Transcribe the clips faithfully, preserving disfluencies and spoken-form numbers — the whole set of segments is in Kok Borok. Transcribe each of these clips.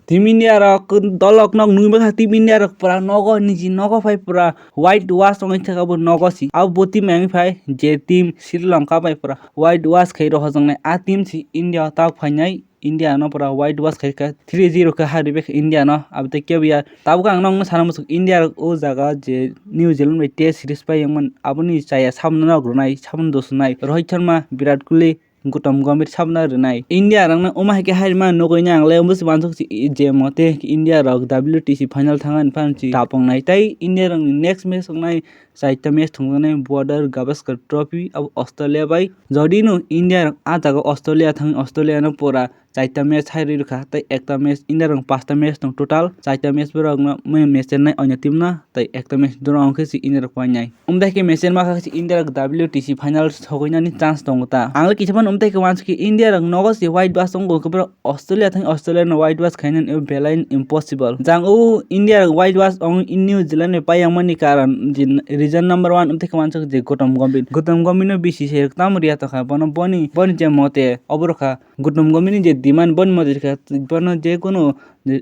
Team India rok dolok nok nugwi mankha, Team India rok pura nogo, niji nogo phai pura white wash wngwi thaka bo nogo si. Abo bo team yang phai je team Sri Lanka bai pura white wash khai rohorjaknai. A team si India o tak phainai, India no pura white wash khai kha, three zero khe harwi bai kha India no. Abo tei kebo ya, tabuk ang nokno sana muchuk India rok o jaga je New Zealand bai test series pai yang man, aboni chaya sabna nok rwnai, sabna dosnai. Rohit Sharma, Virat Kohli, Gautam Gambhir sabna rwnai. India rokno omo hai khe hairima nugwi nang le, omo se wansuk si je mote India rok W T C final thangani phan si tapung nai. Tai India rokni next match wngnai, chaita match thwngjaknai Border Gavaskar Trophy abo Australia bai. Jodi no India rok a jaga Australia thangwi Australia no pura chaita match hairwi rwkha, tai ekta match India rok pasta match tong total, chaita match borok no match nai onya team no, tai ekta match draw wngkhe si India rok painai. Umdai khe mesen ma kha India rok W T C final sogwinani chance tongo ta. Ang le kisa phano umdai khe wansukhe India rok nogo se white wash tongo, khe borok Australia thang Australia no white wash khainani ebo belai impossible. Jang o India rok white wash ong New Zealand ni pai yang mani karon je reason number one umdai khe wansuk je Gautam Gambhir. Gautam Gambhir no B C C I rok tamo riya tongkha, bono boni boni je mote obo rokha. Gautam Gambhir ni je demand boni mote rikha, bono je kono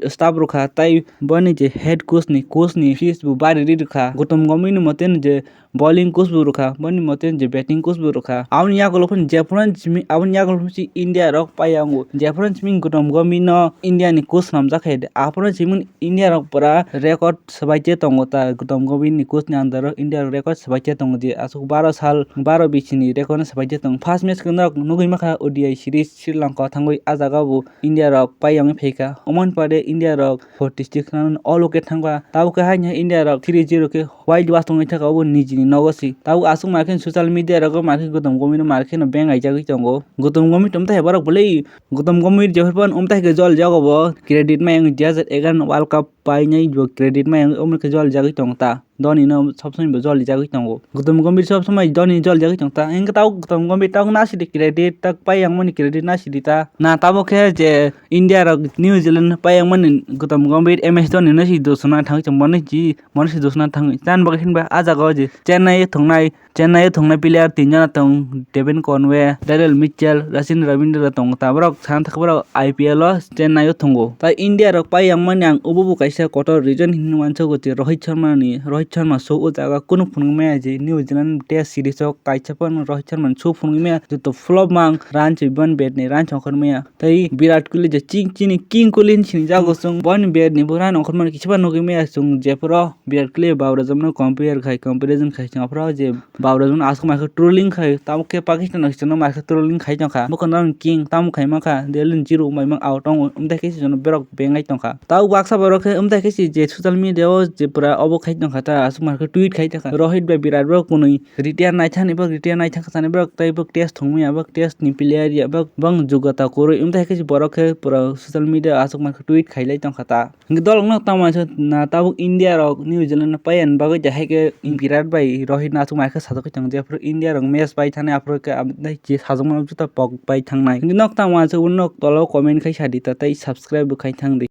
staff rwkha, tai boni je head coach ni, coach ni fees bo bari ri rwkha. Gautam Gambhir ni mote no je bowling coach bo rwkha, boni mote no je batting coach bo rwkha. Aboni yagulo phano jephuru simi, aboni yagulo phano si India rok pai yango. Jephuru simi Gautam Gambhir no India ni coach namjak khe de. Aphuru simi India rok pura record swbai che tongo ta. Gautam Gambhir ni coach ni under o India rok record swbai che tongo je aswk baro sal, baro bisini record no swbai che tongo. First match khe nok nugwi mankha O D I series Sri Lanka thangwi, ah jaga bo India rok pai yangwi phaikha. Omo ni pore India rok forty six run all wicket thangkha. Tabuk khe haino India rok three zero khe white wash tongwi thangkha obo nijini nogo si. Tabuk aswk mankhe social media rogo mankhe Gautam Gambhir no mankhe no beng aijagwi tongo. Gautam Gambhir tongthai borok bolai Gautam Gambhir jephuru phano umthai khe jol jago bo credit ma yang dui hajar egaroh ni World Cup painai bo credit ma yang omo khe jol jagwi tong ta. Dhoni no sob somoi bo joli jagwi tongo. Gautam Gambhir sob somoi Dhoni joli jagwi tong ta. Hingke tao Gautam Gambhir tao nasidi credit tak pai yang mani credit nasidi ta. Na tabo khe je India rok New Zealand pai yang mani Gautam Gambhir M S Dhoni no si dosona thangwi tong bono si, bono si dosona thangwi. Chan bagwi hinba ah jaga o je Chennai o thwngnai, Chennai o thwngnai player tin jona tong, Devon Conway, Daryl Mitchell, Rachin Ravindra tong. Ta borok sana thaka borok I P L o Chennai o thwngo. Tai India rok pai yang mani ang ubo bo kaisa kotor reason hinwi uansago je Rohit Sharma ni, Rohit Sharma so o jaga kunu phunukmaya je New Zealand test series o kaisa phano Rohit Sharma ni so phunukmaya, joto flop mang run se ban bat ni run se ongkhormaya. Tai Virat Kohli je ching chini King Kohli hinwi sinijago chwng, boni bat ni bo run ongkhormani kisa phano nugwi maya chwng, jephuru Virat Kohli Babrajam no compare khai, comparison khai chwng aphuru je Babrajam no aswk mai khe trolling khai, tamo khe Pakistan no chwngno mai khe trolling khai tongkha. Bo kheno king tamo khai mankha, Delhi ni zero bai mang out tongo, umtei khe se jono berok bengai tongkha. Tamo baksa borok khe umtei khe se je social media o je pura obo khai tongkha ta, aswk mai khe tweet khai tongkha. Rohit bai Virat borok kwnwi retire naithani borok, retire naithang kha sani borok, tei borok test thwngmaya, borok test ni player ya, borok bang jugata kwrwi, umtei khe se borok khe pura social media aswk mai khe tweet khai lai tongkha ta. Hingke dolok no tamo wansuk na tabuk India rok New Zealand no pai ani bagwi je hai khe Virat bai Rohit no aswk mai khe sajagwi tongo, jephuru India rok match pai thani aphuru khe aboni je sajagmano juta pok pai thangnai. Hingke nok tamo wansuk bo nok tolo comment khai sadi ta tei subscribe bo khai thangdi.